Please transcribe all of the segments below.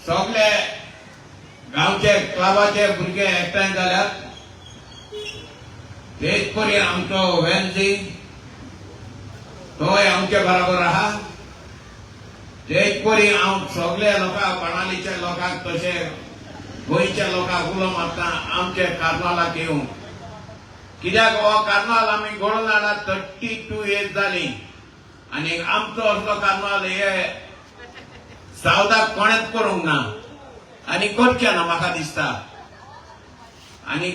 सगळे गांवचे क्लबाचे भुरगे एकठांय जाल्यात. तेच परी आमचो वेन्सी तोय आमचे बराबर आहा. तेच परी हांव सगळे लोकांक, बाणालीच्या लोकांक तशें गोंयच्या लोकांक उलो मारता आमचे कार्नावालाक येवंक, कित्याक हो कार्नावाल आमी घडोवन हाडला 32 इयर्स जाली आनी आमचो असलो कार्नावाल हे सावदाक कोणेच करूंक ना आनी करचें ना म्हाका दिसता. आनी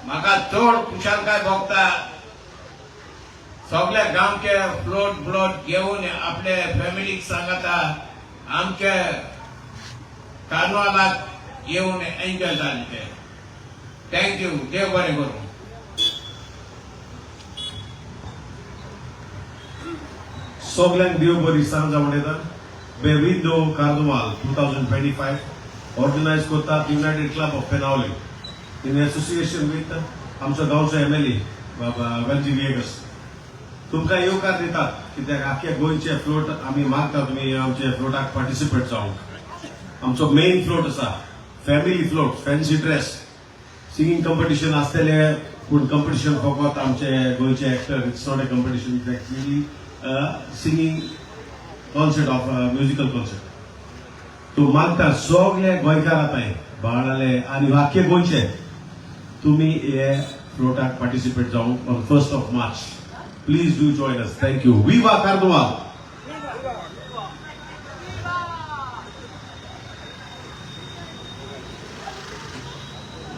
म्हाका चड खुशालकाय भोगता सगळे गांवचे फ्लोट ब्लोट घेवन आपले फॅमिलीक सांगता आमचे कार्नवालाक येवन एन्जॉय जाले ते. Thank you, देव बरें करूं. सगल्यांक देव बरी सांज म्हणटा. Bem-vindo Carnaval 2025 organise करतात United Club of Benaulim in association with आमचो गांवचो एमएलए बाबा वेलजी विएगस. तुमकां येवकार दितात, कित्याक आख्खे गोंयचे फ्लोट आमी मागता तुमी आमचे फ्लोटाक पार्टिसिपेट जावंक. आमचो मेन फ्लोट आसा family float, fancy dress, singing competition आसतले, पूण कंपिटिशन फकत आमचे गोंयचे actor. It's not a competition, it's actually singing concert of musical concert. तूं मागता सगळे गोंयकार आतां बाळाले आनी आख्खे गोंयचे तुमी हे फ्लोटाक पार्टिसिपेट जावंक on 1st of March. Please do join us. Thank you. Viva Carnaval!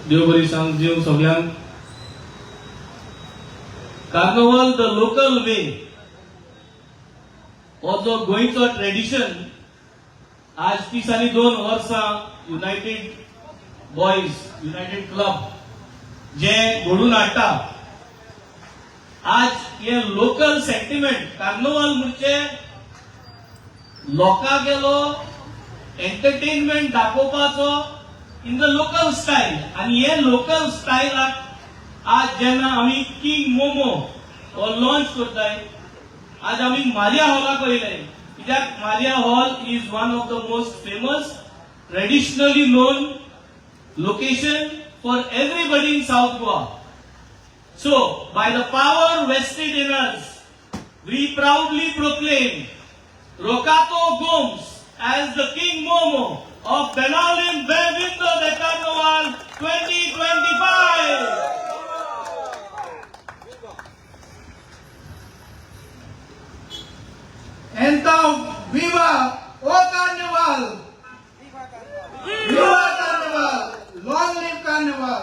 देव बरी सांग जीव सगळ्यांक. कार्नवल the local वे हो जो गोंयचो ट्रेडिशन, आज 32 वर्सां युनायटेड बॉयज, युनायटेड क्लब जे घडून हाडटा, आज हे लोकल सेंटिमेंट. कार्नवल म्हणजे लोकांगेलो एंटरटेनमेंट दाखोवपाचो इन the local style. आणि हे लोकल स्टायलाक आज जेन्ना आमी किंग मोमो हो लॉन्च करताय, आज आमी मारिया हॉलाक वयले, कित्याक Maria Hall is one of the most famous, traditionally known location for everybody in South Goa. So, by the power vested in us, we proudly proclaim Rocato Gomes as the King Momo of Benaulim Bem-vindo de Carnaval 2025. Então, viva o Carnaval! Viva Carnaval! Long live Carnival!